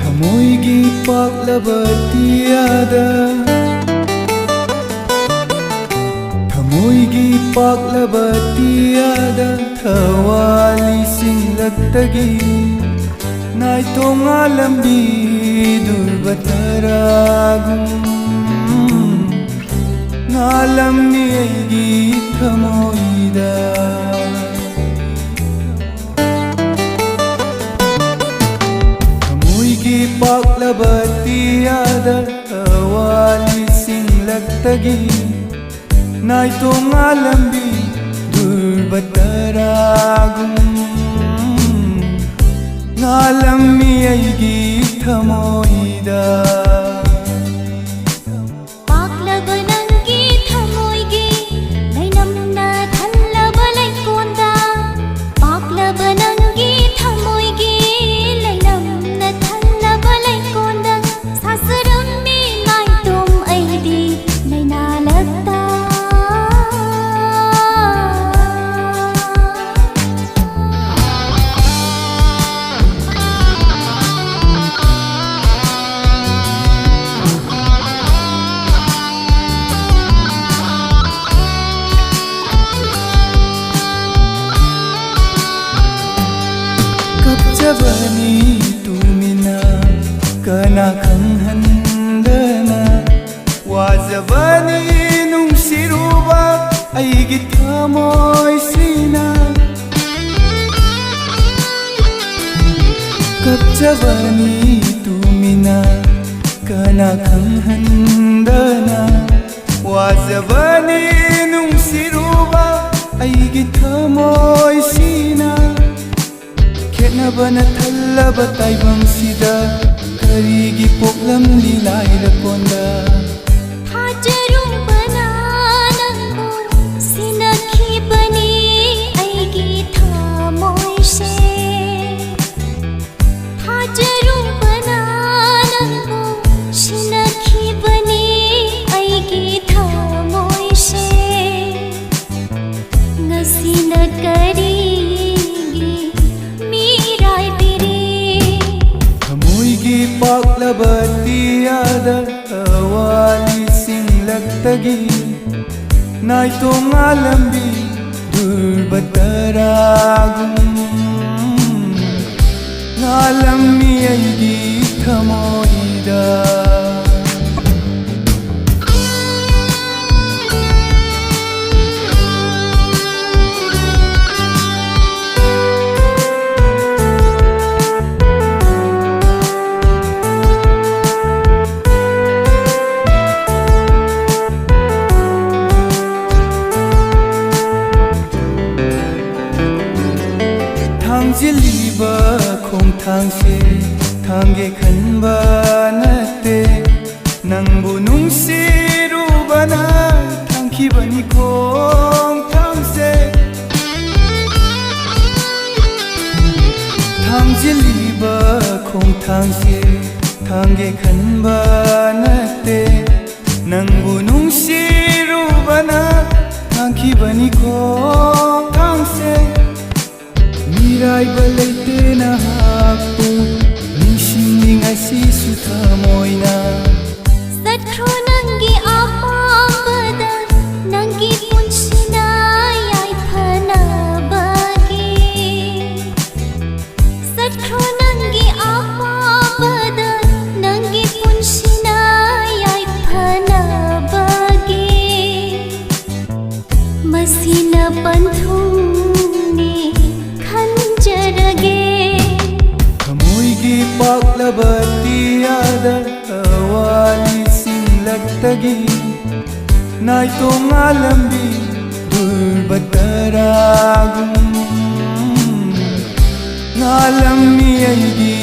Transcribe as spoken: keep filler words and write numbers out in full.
ꯊꯃꯣꯏꯒꯤ ꯄꯥꯛꯂꯕ ꯇꯤꯌꯥꯗ, ꯊꯃꯣꯏꯒꯤ ꯄꯥꯛꯂꯕ ꯇꯤꯌꯥꯗ ꯊꯋꯥꯂꯤ ꯁꯤꯡꯂꯛꯇꯒꯤ ꯅꯥꯏꯇꯣꯝ ꯉꯥꯜꯂꯝꯕꯤ ꯗꯨꯔꯕ ꯇꯔꯥꯒꯨꯝ ꯉꯥꯜꯂꯝꯃꯤ ꯑꯩꯒꯤ ꯊꯃꯣꯏꯗ꯫ ꯊꯃꯣꯏꯒꯤ ꯄꯥꯛꯂꯕ ꯇꯤꯌꯥꯗ ꯊꯋꯥꯂꯤ ꯁꯤꯡꯂꯛꯇꯒꯤ ꯅꯥꯏꯇꯣꯝ ꯉꯥꯜꯂꯝꯕꯤ ꯗꯨꯔꯕ ꯇꯔꯥꯒꯨꯝ ꯉꯥꯜꯂꯝꯃꯤ ꯑꯩꯒꯤ ꯊꯃꯣꯏꯗ꯫ ꯄꯥꯛꯂꯕ ꯅꯪꯒꯤ ꯊꯃꯣꯏꯒꯤ ꯂꯩꯅꯝꯅ ꯊꯜꯂꯕ ꯂꯩꯀꯣꯟꯗ, ꯄꯥꯛꯂꯕ ꯅꯪꯒꯤ ꯊꯃꯣꯏꯒꯤ ꯂꯩꯅꯝꯅ ꯊꯜꯂꯕ ꯂꯩꯀꯣꯟꯗ ꯁꯥꯖꯔꯝꯃꯤ ꯅꯥꯏꯇꯣꯝ ꯑꯩꯗꯤ ꯂꯩꯅꯥꯂꯛꯇ꯫ ꯀꯞꯆꯕꯅꯤ ꯇꯨꯃꯤꯟꯅ ꯀꯅꯥ ꯈꯪꯍꯟꯗꯅ, ꯋꯥꯖꯕꯅꯤ ꯅꯨꯡꯁꯤꯔꯨꯕ ꯑꯩꯒꯤ ꯊꯃꯣꯏꯁꯤꯅ꯫ ꯀꯞꯆꯕꯅꯤ ꯇꯨꯃꯤꯟꯅ ꯀꯅꯥ ꯈꯪꯍꯟꯗꯅ, ꯋꯥꯖꯕꯅꯤ ꯅꯨꯡꯁꯤꯔꯨꯕ ꯑꯩꯒꯤ ꯊꯃꯣꯏꯁꯤꯅ꯫ ꯈꯦꯠꯅꯕꯅ ꯊꯜꯂꯕ ꯇꯥꯏꯕꯪꯁꯤꯗ ꯀꯔꯤꯒꯤ ꯄꯣꯛꯂꯝꯂꯤ ꯂꯥꯏꯔꯀꯣꯟꯗ? ꯊꯥꯖꯔꯨꯕꯅ ꯅꯪꯕꯨ ꯕꯇꯤꯌꯥꯗ ꯋꯥꯂꯤ ꯁꯤꯡꯂꯛꯇꯒꯤ ꯅꯥꯏꯇꯣꯝ ꯉꯥꯜꯂꯝꯕꯤ ꯗꯨꯔꯕ ꯇꯔꯥꯒꯨꯝ ꯉꯥꯜꯂꯝꯃꯤ ꯑꯩꯒꯤ ꯊꯃꯣꯏꯗ꯫ ꯊꯥꯡꯖꯤꯜꯂꯤꯕ ꯈꯣꯡꯊꯥꯡꯁꯦ ꯊꯥꯡꯒꯦ ꯈꯟꯕ ꯅꯠꯇꯦ, ꯅꯪꯕꯨ ꯅꯨꯡꯁꯤꯔꯨꯕꯅ ꯊꯥꯡꯈꯤꯕꯅꯤ ꯈꯣꯡꯊꯥꯡꯁꯦ꯫ ꯊꯥꯡꯖꯤꯜꯂꯤꯕ ꯈꯣꯡꯊꯥꯡꯁꯦ ꯊꯥꯡꯒꯦ ꯈꯟꯕ ꯅꯠꯇꯦ, ꯅꯪꯕꯨ ꯅꯨꯡꯁꯤꯔꯨꯕꯅ ꯊꯥꯡꯈꯤꯕꯅꯤ ꯈꯣꯡꯊꯥꯡꯁꯦ꯫ ꯃꯤꯔꯥꯏꯕ ꯂꯩꯇꯦ ꯅꯍꯥꯛꯄꯨ ꯅꯤꯡꯁꯤꯡꯅꯤꯡꯉꯥꯏ ꯁꯤꯁꯨ ꯊꯃꯣꯏꯅ꯫ ꯆꯠꯈ꯭ꯔꯣ ꯅꯪꯒꯤ ꯑꯄꯥꯝꯕꯗ, ꯅꯪꯒꯤ ꯄꯨꯟꯁꯤꯅ ꯌꯥꯏꯐꯅꯕꯒꯤ꯫ ꯆꯠꯈ꯭ꯔꯣ ꯅꯪꯒꯤ ꯑꯄꯥꯝꯕꯗ, ꯅꯪꯒꯤ ꯄꯨꯟꯁꯤꯅ ꯌꯥꯏꯐꯅꯕꯒꯤ꯫ ꯃꯁꯤꯅ ꯄꯟꯊꯨꯡꯅꯤ ꯈꯟꯖꯔꯒꯦ꯫ ꯊꯃꯣꯏꯒꯤ ꯄꯥꯛꯂꯕ ꯇꯤꯌꯥꯗ ꯋꯥꯂꯤ ꯁꯤꯡꯂꯛꯇꯒꯤ ꯅꯥꯏꯇꯣꯝ ꯉꯥꯜꯂꯝꯕꯤ ꯗꯨꯔꯕ ꯇꯔꯥꯒꯨꯝ ꯉꯥꯜꯂꯝꯃꯤ ꯑꯩꯒꯤ